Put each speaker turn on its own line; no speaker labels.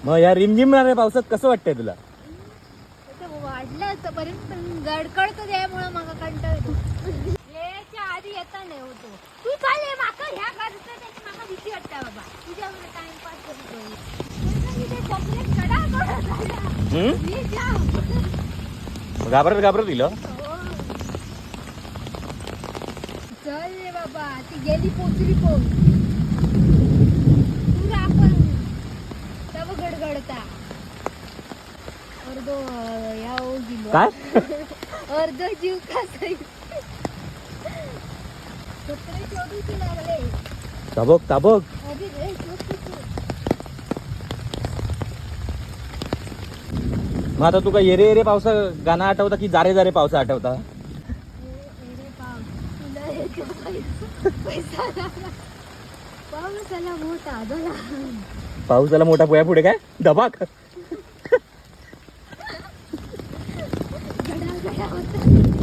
मग या रिमझिमणाऱ्या पावसात कसं वाटतंय तुला?
आता वाढलं असतं पर्यंत, पण गडकडतं त्यामुळं माका कंटाळ येतो. याच्या आधी येता नाही होतो. तू चालले माका ह्या करता त्याची माका भीती वाटते बाबा. तुझ्या टाइमपास करतो. चॉकलेट कडा कडा झाला.
हम्म?
मी जाम.
घाबरत घाबरत दिलं.
हो. चल रे बाबा, ती गेली पोचली पोच. तू आपण तव गडगडता अर्धो या गेलो.
काय?
अर्ध जीव कसा सतरे शोधूची लागले.
ताबक ताबक.
अरे रे, शोध किती.
मग आता तुका येरे येरे पावसा गाणं आठवता की जारे जारे पावसा आठवता?
ए रे पाऊस, तुला येतो पैसा पैसा आला. पाऊस आला मोठा झाला.
पाऊस झाला मोठा, पोया पुढे काय दबाक.
गडा गडा होता.